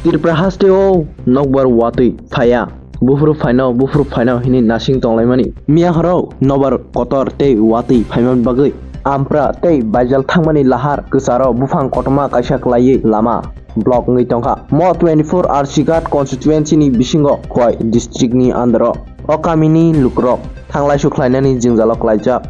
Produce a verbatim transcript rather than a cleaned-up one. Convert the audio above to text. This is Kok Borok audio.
Tripura hasteo nokbar watwi phaiya, buphuru phaino, buphuru phaino hini nasing tonglaimani. Miya horo nobar kotor tei watwi phaima bagwi Ampra tei Baijal thangmani lahar kwcharo buphang kotorma kaisa kwlaiwi lama block wngwi tongkha. Mo twenty-four R C Ghat constituency ni bisingo Khowai district ni under o. O kamini lukurok thanglai sukhlainani jwngjalo kwlaijak.